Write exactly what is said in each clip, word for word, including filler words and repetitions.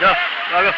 যাও, লাগো।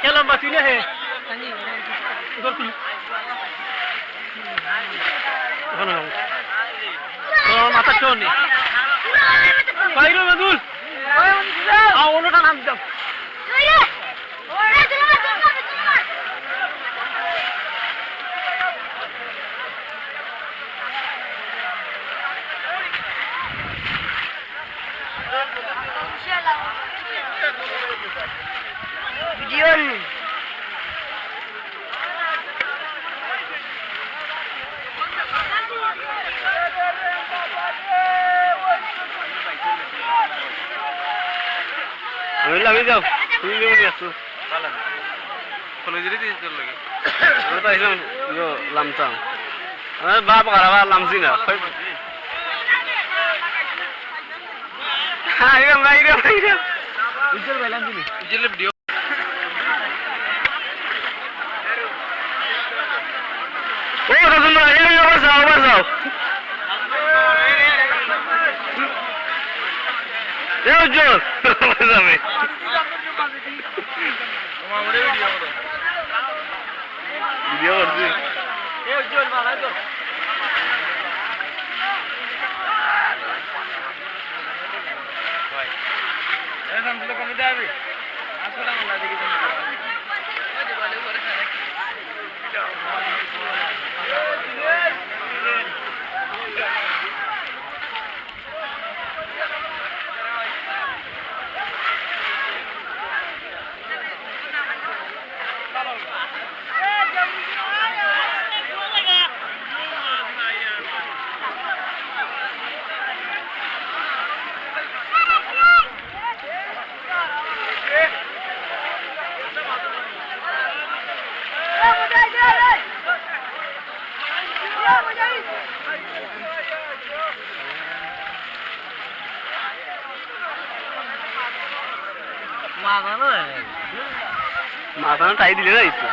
কে লম্বা তুই না হে? উধর তুই। ওখানে যাও। তোর আমার মাথা কেউ নেই। বাইরে না দূর। আ, অন্যটা নাম দিতাম। ভিডিও নি। আমি বললাম, "আমি যাও, তুমি যাও, আমি আসবো।" কলেজেরই দিয়ে চলে গেল। আমি তো আইসলাম, ইয়ো, লামতাম। আমার বাপ আর আবার লামছি না। হ্যাঁ, এরকম না, এরকম, এরকম। উজ্জ্বল ভাই, লামছি না। উজ্জ্বলের ভিডিও। ও, দাদু না, এই, এই, আবার যাও, আবার যাও। এ, উজ্জ্বল, আবার যাবে। ভিডিও করছি। মাথা না টাই দিলে না একটু।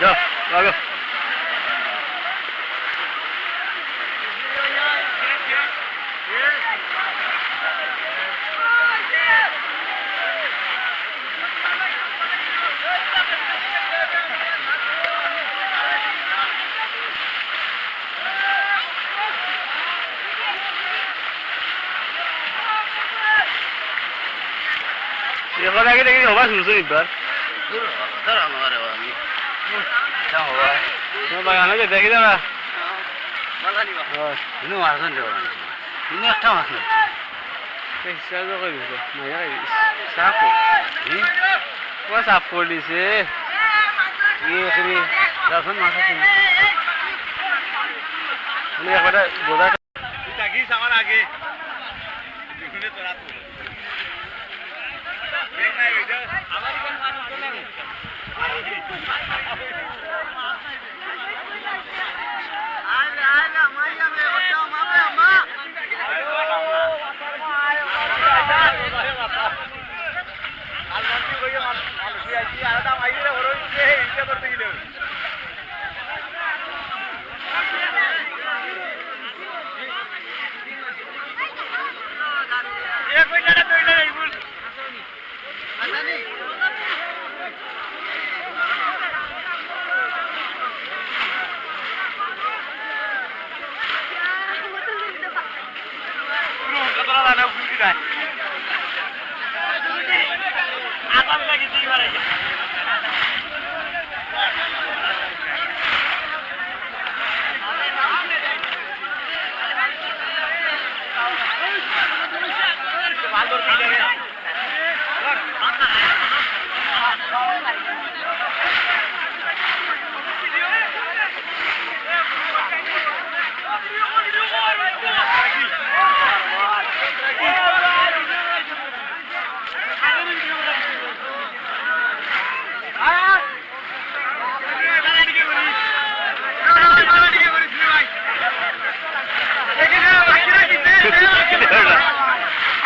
যাও, লাগো। এবার আগে দেখি হবা শুনছো একবার। দূর, ধরো না রে বাবা, আমি। আচ্ছা, বাবা। তোমার বাগানে যে দেখি দাঁড়া। বাগানি বাবা। হয়। ইনো মাছ ধরতে পারো না। ইনো একটা মাছ নাই। এই হিসাবে করে দিছে। মায়া খাই দিছে। সাফ করে। হুম? ও সাফ করে দিছে। ইয়ে, এখানে যখন মাছ আছে। মানে একবারে বোঝা থাকিস আমার আগে।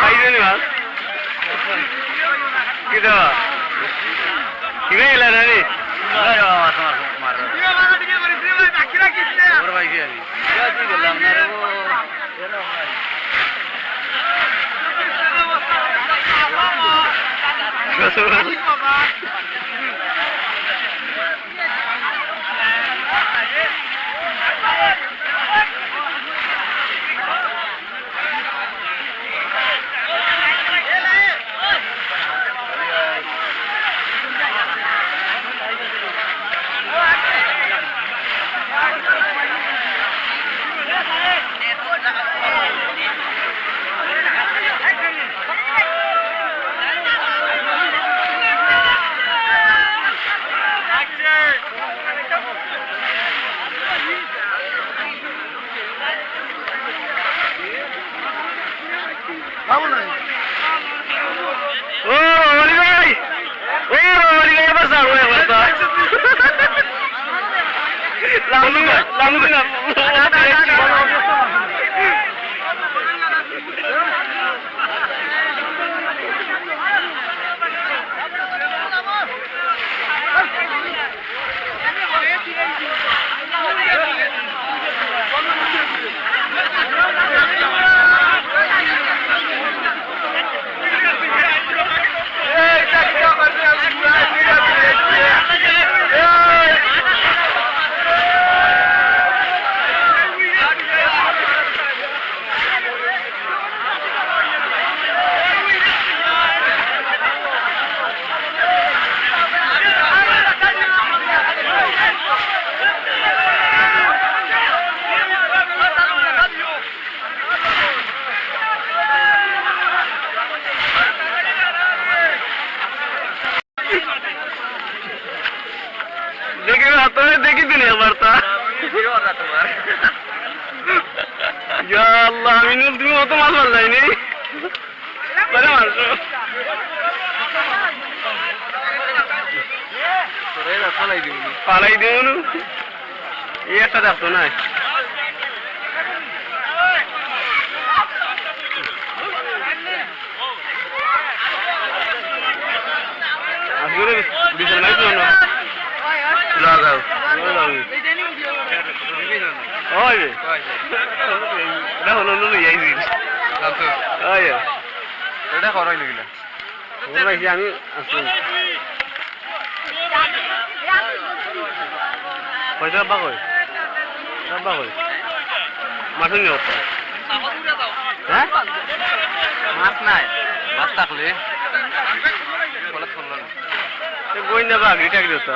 পাইছো নি মাছ? কিতা? কিবা এলা না রে? খবর পাইছি আমি। ও, অলি ভাই! ও, অলি ভাই, এবার ছাড়ো, এবার ছাড়ো। লামু না, লামু না। দেখি না, তোরে দেখি দিলে আবার তা। ইয়া আল্লাহ, আমিনুল, তুমি অত মাছ মারলায় নি? আরে মারছো। তোরে না ফালাই দিবি। ফালাই দিবি না? এই একটা দেখতো না। আসলে বিছানায় তো না। লাগাও। লাগাও। ওই রে। এটা হলো, হলো, এই যে। ওই। এটা করাই নিবি না। ওর ভাই, আমি আসলাম। কইতে আব্বা কই? আব্বা কই? মাঠে নিয়ে হতো। হ্যাঁ? মাছ নাই। মাছ থাকলে। বলে তুললো না। এ, গই না বা, আগড়ি টাগড়ি হতো।